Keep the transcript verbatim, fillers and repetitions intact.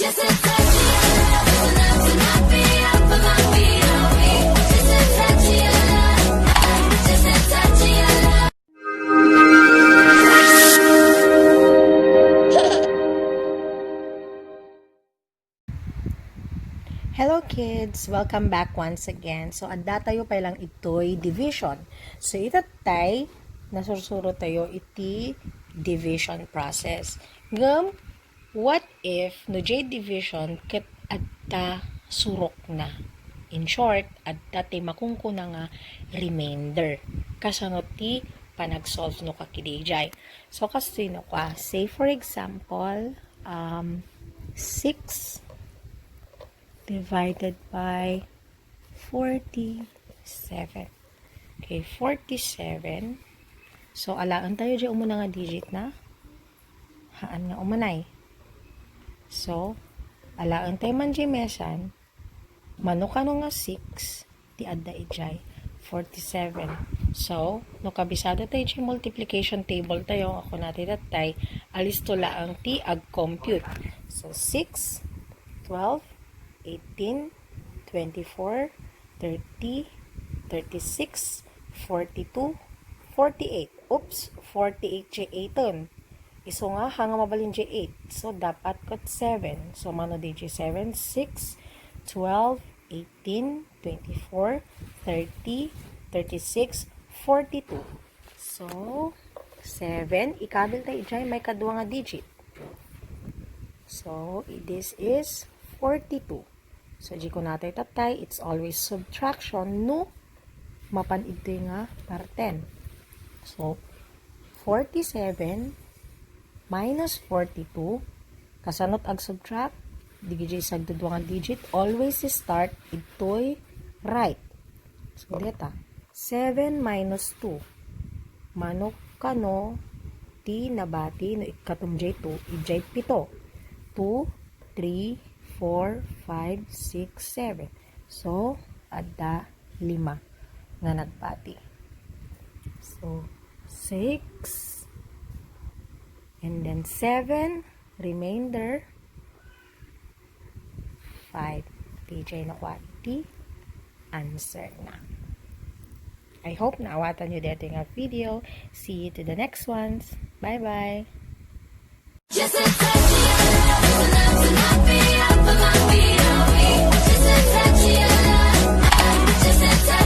Hello kids! Welcome back once again. So, adda tayo pay lang itoy division. So, itattay, nasursuro tayo iti division process. Ngem, what if no jay division ket adda surokna? In short, adda ti makunkuna nga remainder. Kasano ti panag-solve no kakidijay? So, kastoy no kwa. Say, for example, um, six divided by forty-seven. Okay, forty-seven. So, alaen tayo jay umuna nga digit na. Haan nga umanay. So, alaen tayo man jay mesan. Mano kano nga six, ti adda ijay forty-seven. So, no kabisado tayo jay multiplication table tayo, ako na ti tattay, alisto laeng ti ag-compute. So, six, twelve, eighteen, twenty-four, thirty, thirty-six, forty-two, forty-eight. Oops, forty-eight jay eighten. Isu nga, ha nga mabalin jay eight. So, dapat ket seven. So, mano di jay seven? Six, twelve, eighteen, twenty-four, thirty, thirty-six, forty-two. So, seven, ikabil tayo ijay maikadua nga digit. So, i-, this is forty-two. So, di ko natay tatay, it's always subtraction no mapan itoy nga parten. So, forty-seven minus forty-two, kasanot ag-subtract, digijay sagdudua nga digit, always start itoy right. So, deta, seven minus two. Mano kano ti nabati no ikkatom jay two, ijay pito. Two, three, four, five, six, seven. So, adda lima nga nagbati. So, six, and then seven, remainder, five. Dijay no kwa iti answer na. I hope naawatan nyo dito nga video. See you to the next ones. Bye-bye! Just a touch of your love, so nothing up for my P O V. Just a touch of your love, just a touch